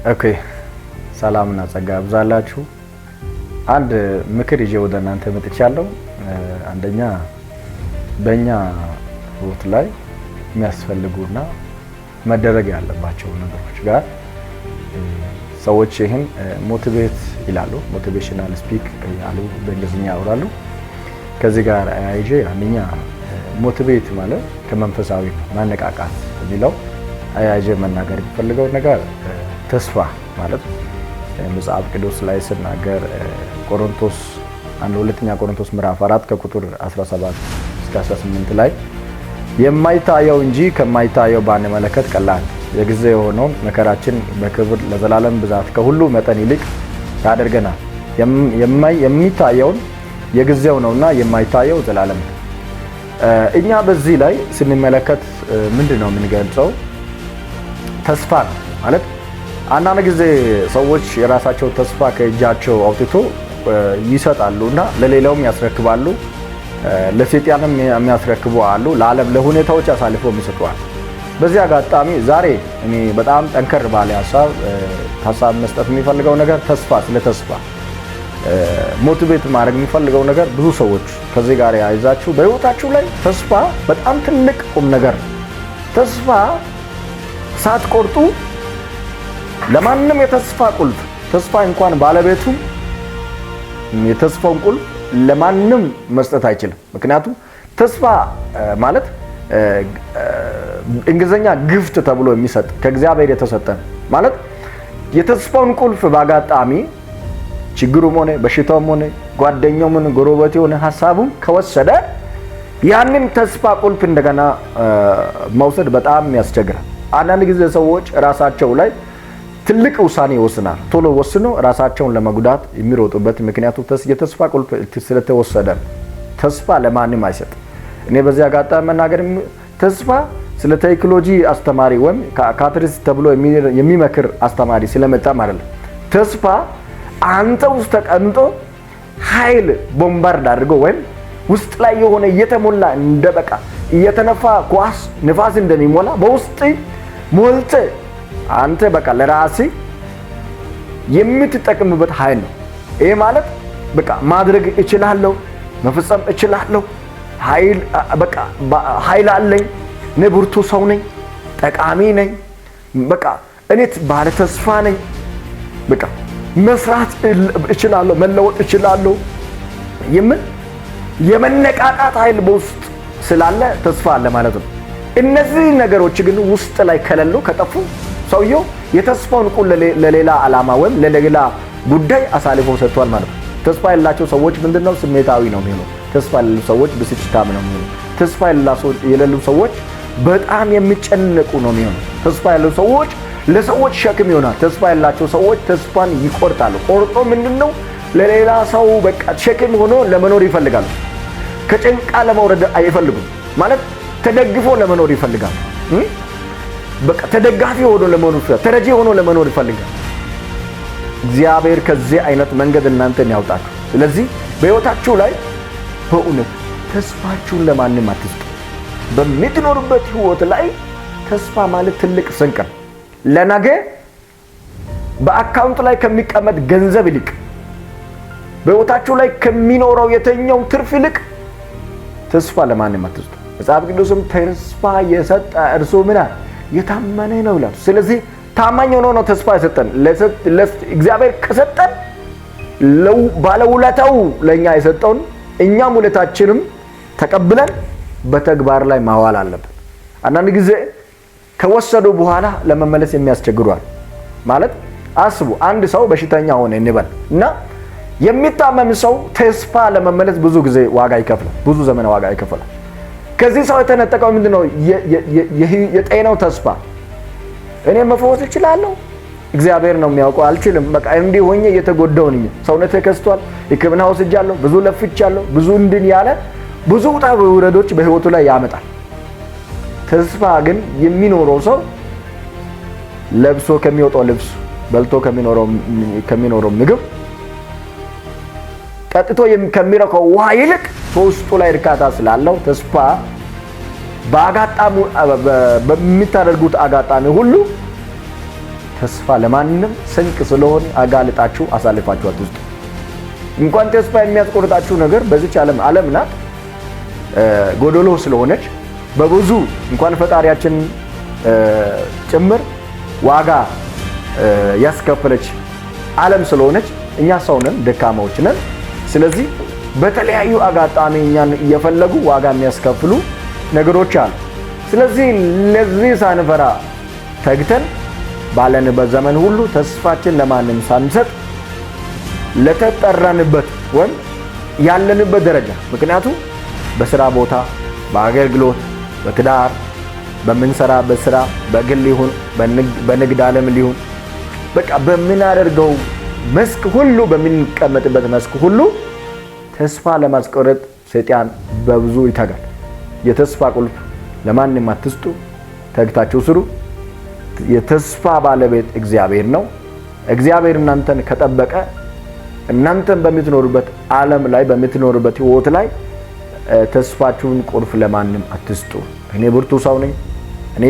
Okay፣ ሰላምና ጸጋ ያብዛላችሁ። አንድ ምክር ይዤ ወደ እናንተ መጥቻለሁ። አንደኛ በእኛ ህይወት ላይ የሚያስፈልጉና መደረግ ያለባቸው ነገሮች ጋር ሰዎች ይህን motivate ይላሉ፣ motivational speak ያሉ በእንግሊዝኛ ያወራሉ። ከዚህ ጋር አያይዤ አንደኛ motivate ማለት ከመንፈሳዊ ማነቃቃት የሚለው አያይዤ መናገር የሚፈልገው ነገር ተስፋ ማለት መጽሐፍ ቅዱስ ላይ ስናገር ቆሮንቶስ አንድ ሁለተኛ ቆሮንቶስ ምዕራፍ 4 ከቁጥር 17 እስከ 18 ላይ የማይታየው እንጂ ከማይታየው ባንመለከት ቀላል የጊዜ የሆነውን መከራችን በክብር ለዘላለም ብዛት ከሁሉ መጠን ይልቅ ያደርገናል። የሚታየውን የጊዜው ነውና የማይታየው ዘላለም ነው። እኛ በዚህ ላይ ስንመለከት ምንድን ነው የምንገልጸው? ተስፋ ነው ማለት አንዳንድ ጊዜ ሰዎች የራሳቸው ተስፋ ከእጃቸው አውጥቶ ይሰጣሉ እና ለሌላውም ያስረክባሉ፣ ለሰይጣንም የሚያስረክቡ አሉ፣ ለዓለም ለሁኔታዎች አሳልፎ የሚሰጡ አሉ። በዚህ አጋጣሚ ዛሬ እኔ በጣም ጠንከር ባለ ሀሳብ መስጠት የሚፈልገው ነገር ተስፋ፣ ስለ ተስፋ motivate ማድረግ የሚፈልገው ነገር ብዙ ሰዎች ከዚህ ጋር ያይዛችሁ በህይወታችሁ ላይ ተስፋ በጣም ትልቅ ቁም ነገር ነው። ተስፋ ሳትቆርጡ ለማንም የተስፋ ቁልፍ ተስፋ እንኳን ባለቤቱ የተስፋውን ቁልፍ ለማንም መስጠት አይችልም። ምክንያቱም ተስፋ ማለት እንግሊዝኛ gift ተብሎ የሚሰጥ ከእግዚአብሔር የተሰጠ ነው። ማለት የተስፋውን ቁልፍ በአጋጣሚ ችግሩም ሆነ በሽታውም ሆነ ጓደኛውም ሆነ ጎረቤት ሆነ ሀሳቡም ከወሰደ ያንን ተስፋ ቁልፍ እንደገና መውሰድ በጣም ያስቸግራል። አንዳንድ ጊዜ ሰዎች ራሳቸው ላይ ትልቅ ውሳኔ ይወስናል። ቶሎ ወስኖ ራሳቸውን ለመጉዳት የሚሮጡበት ምክንያቱ የተስፋ ቁልፍ ስለተወሰደ ነው። ተስፋ ለማንም አይሰጥም። እኔ በዚህ አጋጣሚ መናገር ተስፋ ስለ ቴክኖሎጂ አስተማሪ ወይም ካትሪስ ተብሎ የሚመክር አስተማሪ ስለመጣም አይደለም። ተስፋ አንተ ውስጥ ተቀምጦ ኃይል bombard አድርጎ ወይም ውስጥ ላይ የሆነ እየተሞላ እንደ በቃ እየተነፋ ኳስ ንፋስ እንደሚሞላ በውስጥ ሞልተ አንተ በቃ ለራስህ የምትጠቅምበት ኃይል ነው። ይሄ ማለት በቃ ማድረግ እችላለሁ፣ መፈጸም እችላለሁ፣ ኃይል በቃ ኃይል አለኝ፣ እኔ ብርቱ ሰው ነኝ፣ ጠቃሚ ነኝ፣ በቃ እኔ ባለ ተስፋ ነኝ፣ በቃ መስራት እችላለሁ፣ መለወጥ እችላለሁ የምን የመነቃቃት ኃይል በውስጥ ስላለ ተስፋ አለ ማለት ነው። እነዚህ ነገሮች ግን ውስጥ ላይ ከሌሉ ከጠፉ ሰውየው የተስፋውን ቁል ለሌላ ዓላማ ወይም ለሌላ ጉዳይ አሳልፎ ሰጥቷል ማለት ነው። ተስፋ የሌላቸው ሰዎች ምንድነው? ስሜታዊ ነው የሚሆነው። ተስፋ የሌሉ ሰዎች ብስጭታም ነው የሚሆነው። ተስፋ የሌሉ ሰዎች በጣም የሚጨነቁ ነው የሚሆነው። ተስፋ የሌሉ ሰዎች ለሰዎች ሸክም ይሆናል። ተስፋ የሌላቸው ሰዎች ተስፋን ይቆርጣሉ። ቆርጦ ምንድነው ለሌላ ሰው በቃ ሸክም ሆኖ ለመኖር ይፈልጋሉ። ከጭንቃ ለመውረድ አይፈልጉም። ማለት ተደግፎ ለመኖር ይፈልጋል። በቃ ተደጋፊ ሆኖ ለመኖር ይፈልጋል። ተረጂ ሆኖ ለመኖር ይፈልጋል። እግዚአብሔር ከዚህ አይነት መንገድ እናንተን ያውጣችሁ። ስለዚህ በሕይወታችሁ ላይ በእውነት ተስፋችሁን ለማንም አትስጡ። በምትኖሩበት ሕይወት ላይ ተስፋ ማለት ትልቅ ስንቅ ነው። ለነገ በ account ላይ ከሚቀመጥ ገንዘብ ይልቅ በሕይወታችሁ ላይ ከሚኖረው የተኛው ትርፍ ይልቅ ተስፋ ለማንም አትስጡ። መጽሐፍ ቅዱስም ተስፋ የሰጠ እርሱ ምን የታመነ ነው ይላል። ስለዚህ ታማኝ ሆኖ ነው ተስፋ የሰጠን። እግዚአብሔር ከሰጠን ባለውለታው ለእኛ የሰጠውን እኛም ውለታችንም ተቀብለን በተግባር ላይ ማዋል አለብን። አንዳንድ ጊዜ ከወሰዱ በኋላ ለመመለስ የሚያስቸግሯል። ማለት አስቡ፣ አንድ ሰው በሽተኛ ሆነ እንበል እና የሚታመም ሰው ተስፋ ለመመለስ ብዙ ጊዜ ዋጋ ይከፍላል፣ ብዙ ዘመን ዋጋ ይከፍላል። ከዚህ ሰው የተነጠቀው ምንድነው? የጤናው ተስፋ። እኔ መፈወስ እችላለሁ፣ እግዚአብሔር ነው የሚያውቀው፣ አልችልም፣ በቃ እንዲህ ሆኜ እየተጎዳሁ ነኝ፣ ሰውነቴ ከስቷል፣ ሕክምና ወስጃለሁ፣ ብዙ ለፍቻለሁ፣ ብዙ እንድን ያለ ብዙ ውጣ ውረዶች በህይወቱ ላይ ያመጣል። ተስፋ ግን የሚኖረው ሰው ለብሶ ከሚወጣው ልብስ፣ በልቶ ከሚኖረው ምግብ፣ ጠጥቶ ከሚረካው ውሃ ይልቅ በውስጡ ላይ እርካታ ስላለው ተስፋ በአጋጣሚ በሚታደርጉት አጋጣሚ ሁሉ ተስፋ ለማንም ስንቅ ስለሆነ አጋልጣችሁ አሳልፋችሁ አትስጡ። እንኳን ተስፋ የሚያስቆርጣችሁ ነገር በዚች ዓለም ዓለም ናት ጎዶሎ ስለሆነች በብዙ እንኳን ፈጣሪያችን ጭምር ዋጋ ያስከፈለች ዓለም ስለሆነች እኛ ሰው ነን፣ ደካማዎች ነን። ስለዚህ በተለያዩ አጋጣሚ እኛን እየፈለጉ ዋጋ የሚያስከፍሉ ነገሮች አሉ። ስለዚህ ለዚህ ሳንፈራ ተግተን ባለንበት ዘመን ሁሉ ተስፋችን ለማንም ሳንሰጥ ለተጠራንበት ወይም ያለንበት ደረጃ፣ ምክንያቱም በስራ ቦታ፣ በአገልግሎት፣ በትዳር፣ በምንሰራበት ስራ፣ በግል ይሁን በንግድ ዓለም ሊሆን፣ በቃ በምናደርገው መስክ ሁሉ፣ በምንቀመጥበት መስክ ሁሉ ተስፋ ለማስቆረጥ ሰይጣን በብዙ ይተጋል። የተስፋ ቁልፍ ለማንም አትስጡ። ተግታችሁ ስሩ። የተስፋ ባለቤት እግዚአብሔር ነው። እግዚአብሔር እናንተን ከጠበቀ እናንተን በምትኖሩበት ዓለም ላይ፣ በምትኖሩበት ሕይወት ላይ ተስፋችሁን ቁልፍ ለማንም አትስጡ። እኔ ብርቱ ሰው ነኝ። እኔ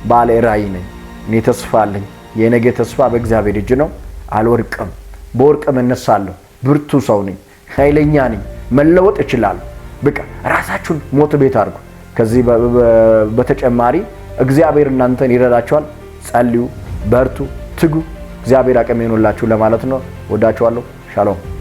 ባለ ራዕይ ነኝ። እኔ ተስፋ አለኝ። የነገ ተስፋ በእግዚአብሔር እጅ ነው። አልወድቅም፣ ብወድቅም እነሳለሁ። ብርቱ ሰው ነኝ። ኃይለኛ ነኝ። መለወጥ እችላለሁ። በቃ ራሳችሁን motivate አድርጉ። ከዚህ በተጨማሪ እግዚአብሔር እናንተን ይረዳችኋል። ጸልዩ፣ በርቱ፣ ትጉ። እግዚአብሔር አቅም ይሁንላችሁ ለማለት ነው። ወዳችኋለሁ። ሻሎም።